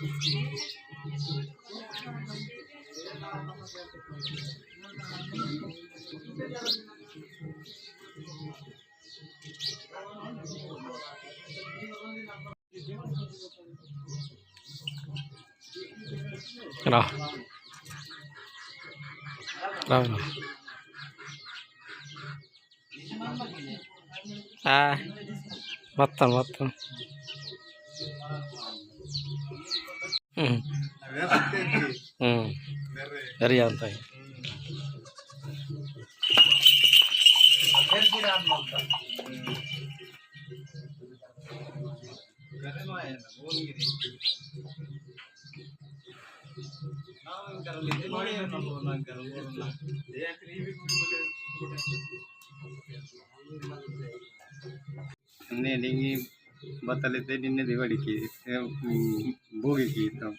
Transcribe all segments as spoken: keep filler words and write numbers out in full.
रा। रा, रा। आ, मत्तन, मत्तन। हम्म। हम्म। अरे, अंत है। ने निंगी बतले ते निन्ने दिवाड़ी की, ए, उम, भोगी की तम।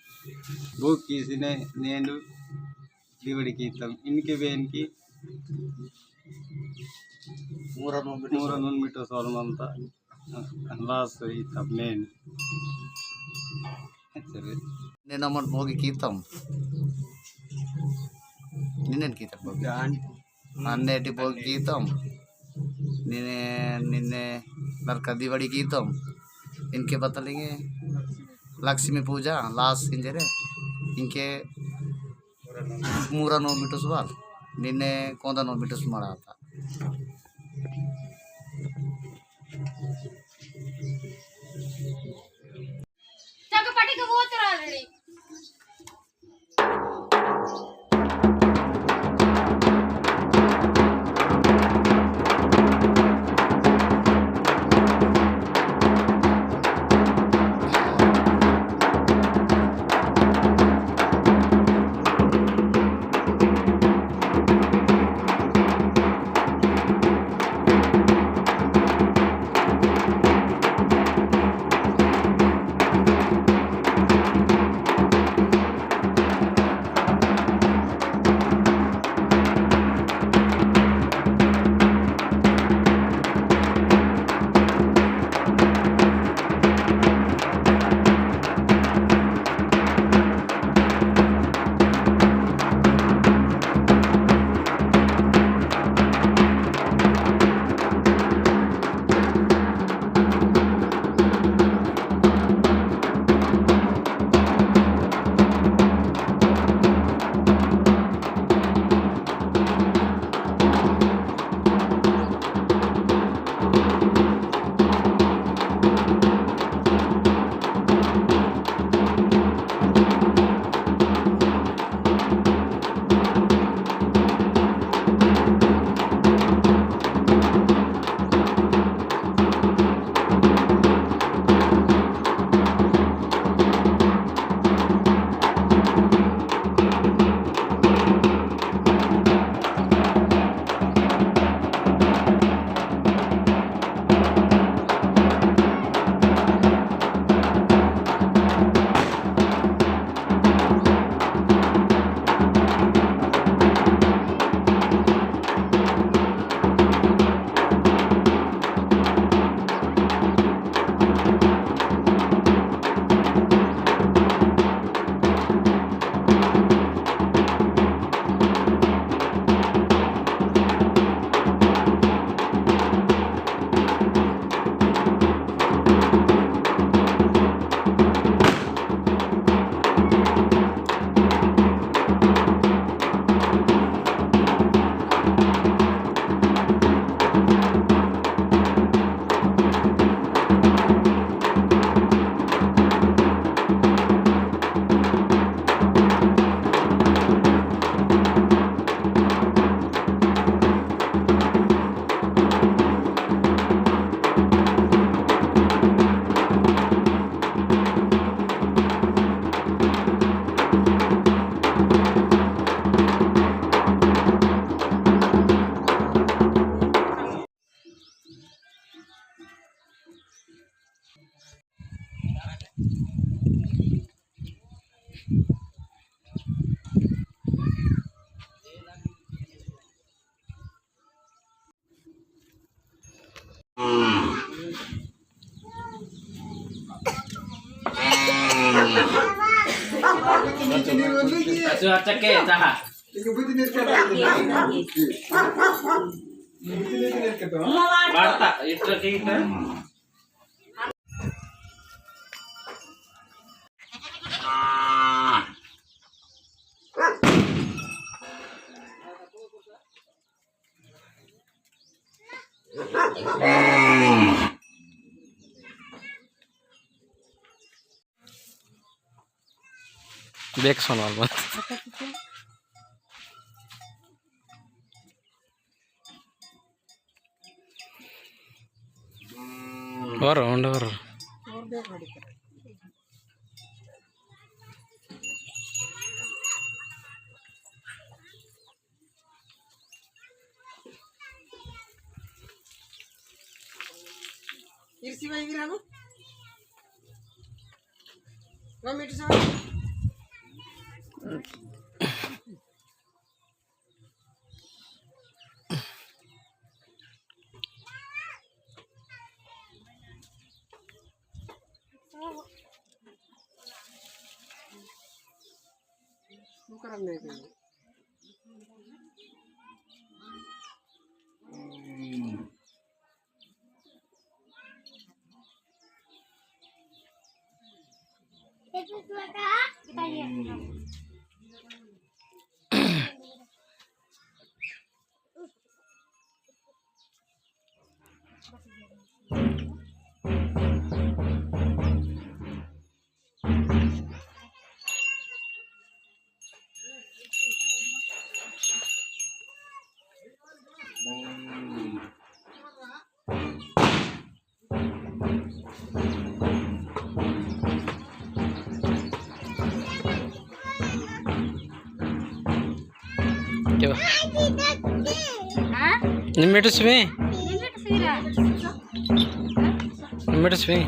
भोगी की सिने नेंडु दिवाड़ी की तम। इनके बेन की मूरा नून मिटो मूरा नून मिटो सोल मंता। लास ही तब नेन। अच्छा रे। ने नमन भोगी की तम। निन्नेन की तम भोगी। अन्नेटी भोगी गीतम, निन्ने, निन्ने नरका दिवाड़ी गीतम, इनके बतलिंगे लक्ष्मी पूजा, लास इंजरे, इनके मूरा नोमिटुस वाल, निन्ने कोंदा नोमिटुस मड़ाता। चक पटी के वो चुरा रही। असु अच्छा के चाहा। वार्ता इट्रा ठीक है। देख सोनवाल बन। और, और, और। इरसी भाई गिरा ना? ना मिट सा। क्या? हाँ? निम्मेट सुवे? निम्मेट सुवे रा। निम्मेट सुवे।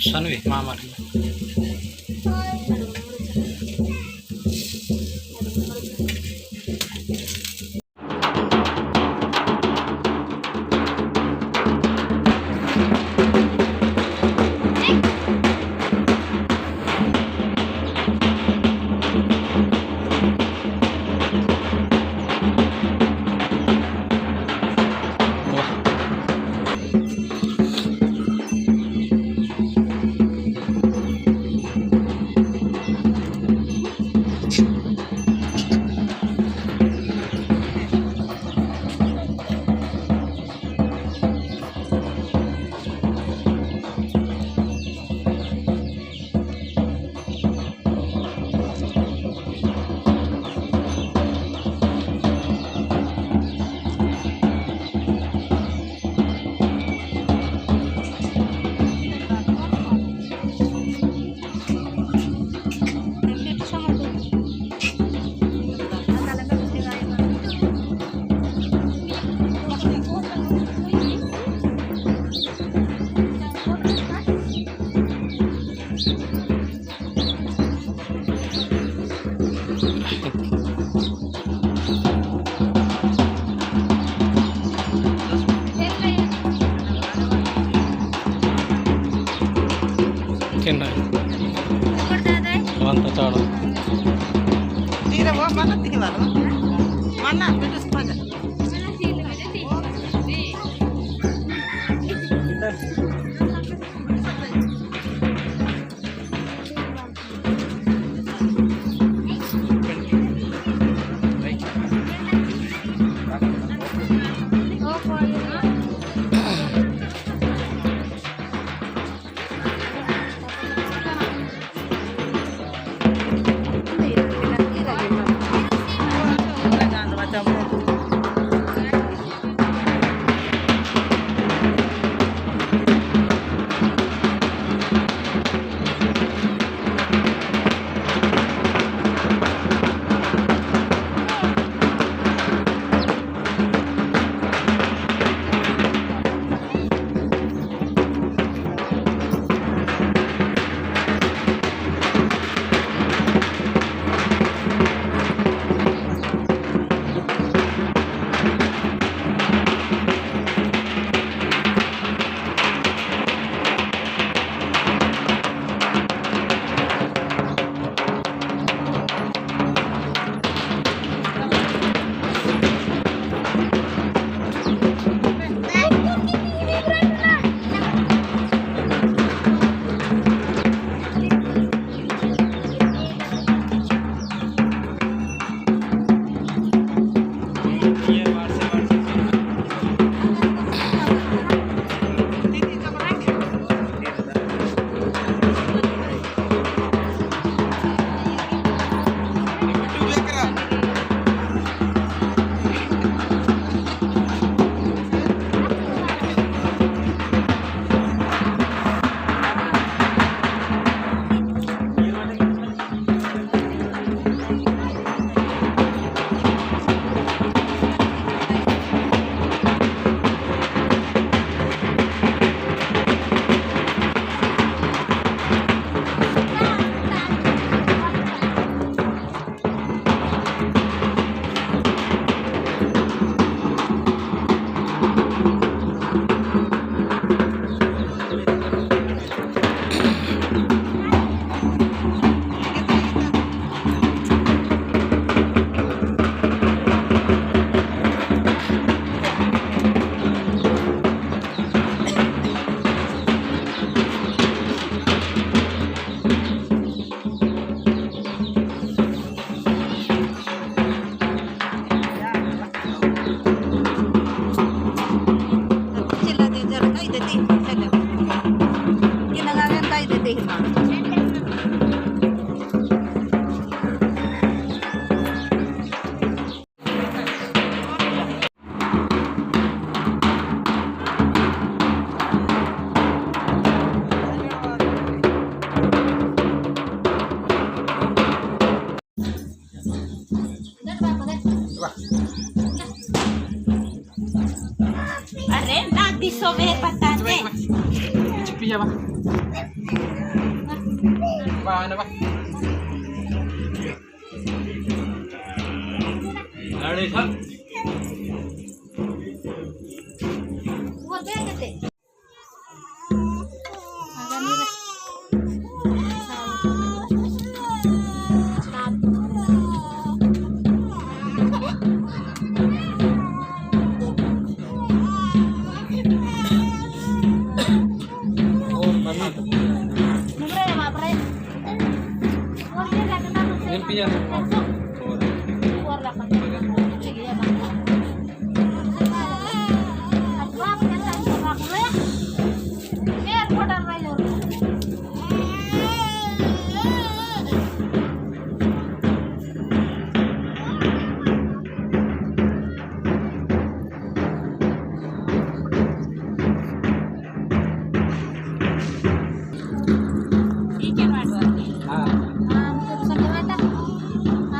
सनवी मामा। वांता चाड़ो। तीरा वो मना तीवारो। मना बिटुस पद। अरे, ना दिसो वे पता ने। चिपिया बा। बा, ना बा। अरे, सा। वो दे देते। ठीक है, बात बात। हाँ। हाँ, हम तो सब जगह था।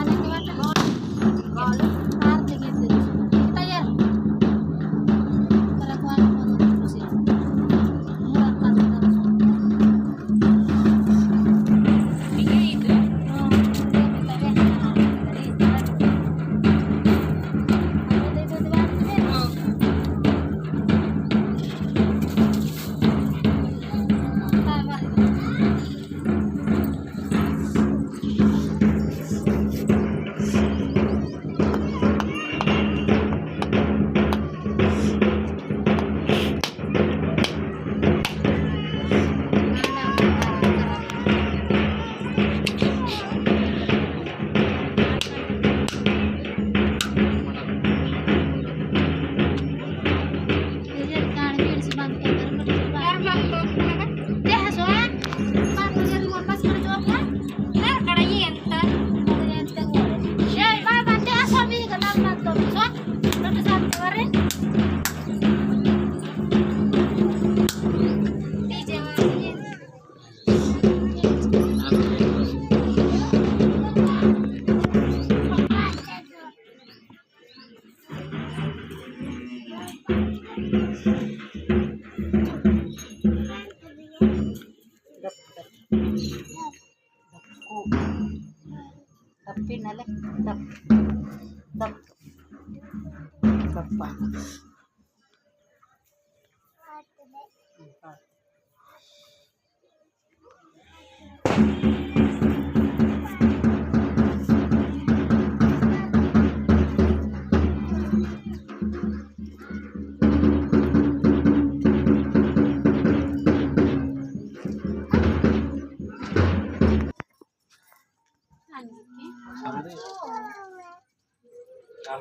काल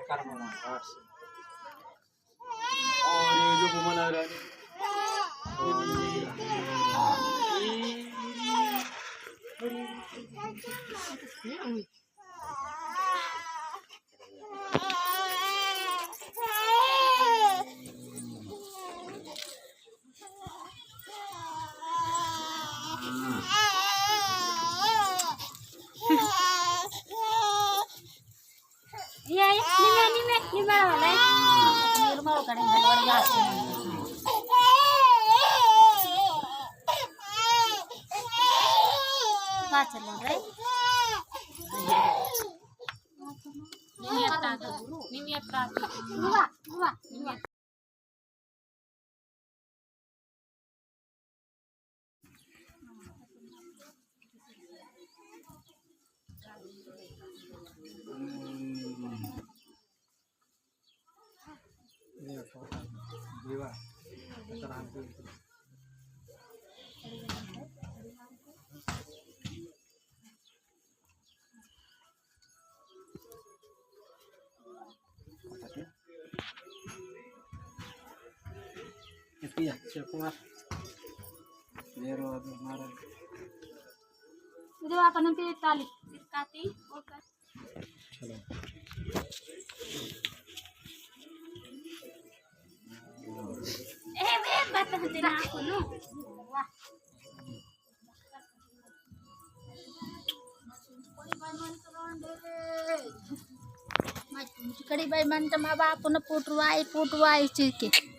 कर मना, बस। और ये जो घूमना रहा है। ये, ये, निमे, निमे, निमे वाला है। निर्मल करेंगे, बड़ी बात है। पाँच लोग है। निमे अत्ता, निमे अत्ता। वाह, वाह। पिया, शिव कुमार। लेरो अभी हमारा। इधर अपन पे ताली। काती, ओके। चलो। ए, वे बात हम तेरा आपको नो। वाह। कड़ी बाई मन तो माँ बाप न पुटवाई, पुटवाई चीके।